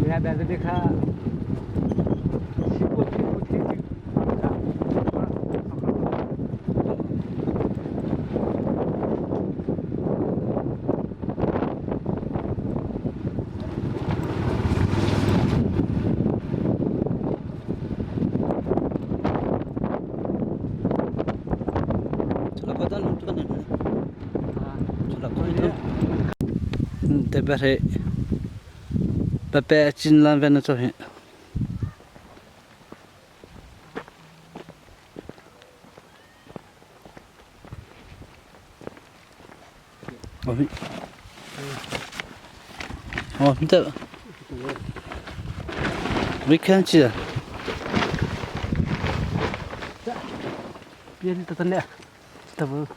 Ya da de kha si po thi po thi thi. Te Pepe cin lan ven na cho hi. Oh, 你这没看见。别的的呢，这不。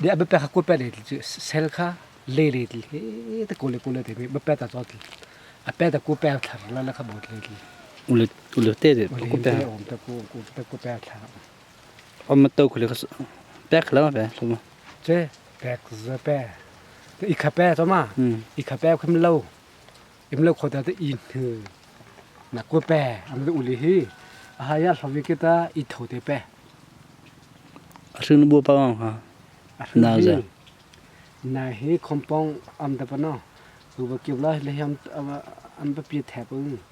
Dia be kha ko pe le sel kha le le le te ko le ko le te be pe ta cho a pe ta ko pe thar la la kha bot le le ule ule te de ko pe om ta ko ko ta ko pe thar om ma to ko le pe kha la pe so ma che pe za pe te i kha pe to ma i kha pe khim lo im lo kho ta te in hu na ko pe am le ule hi a ha ya hlo ke ta i tho te pe a rin bu pa ma ha na za na he khompong am da pa no ku ba kyab la le ham am ba pi thap ung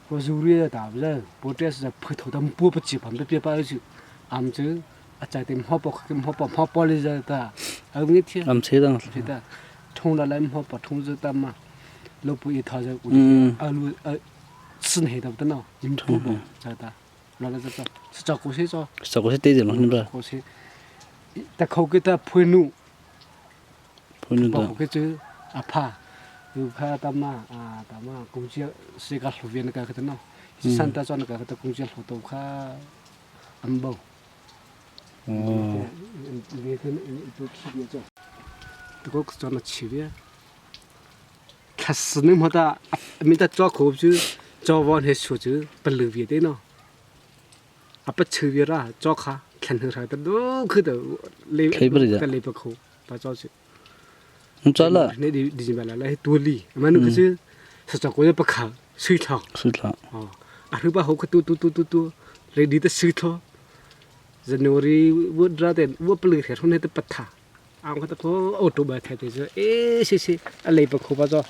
ko zuri da da ba po te sa phu tho dam pu pa chi pam da pi pa ju am chu a cha tem ho po kim ho po ho po le za ta a ngi thi am che dang thi ta thong la lam ho po thong zu ta ma lo pu i tha za u a lu a sin he da da no im pu bo za ta la la za ta sa ko se cho sa ko se te de lo ni ba ko se ta khau ke ta phu nu phu nu da ko ke chu a pha yu kha ta ma a ta ma kung chi se ka hlu vian ka ka no san ta chon ka ta kung chi hlu to kha am bo oh le ke tu khi bi cho tu ko cho na chi bi kha s ni mo ta mi ta cho kho chu cho won he su chu pa lu vi de no a pa chu vi ra cho kha khan hu ra ta do khu de le ta le pa kho pa cho chu cho la ne di di ba la la tu li ma nu khu chu sa cho ko pa kha sui tho sui tho a ru ba ho khu tu tu tu tu tu le di ta sui tho January wo dra ten wo plu the thon he ta patha ang kha ta ko auto ba the te e si si a le pa kho pa cho.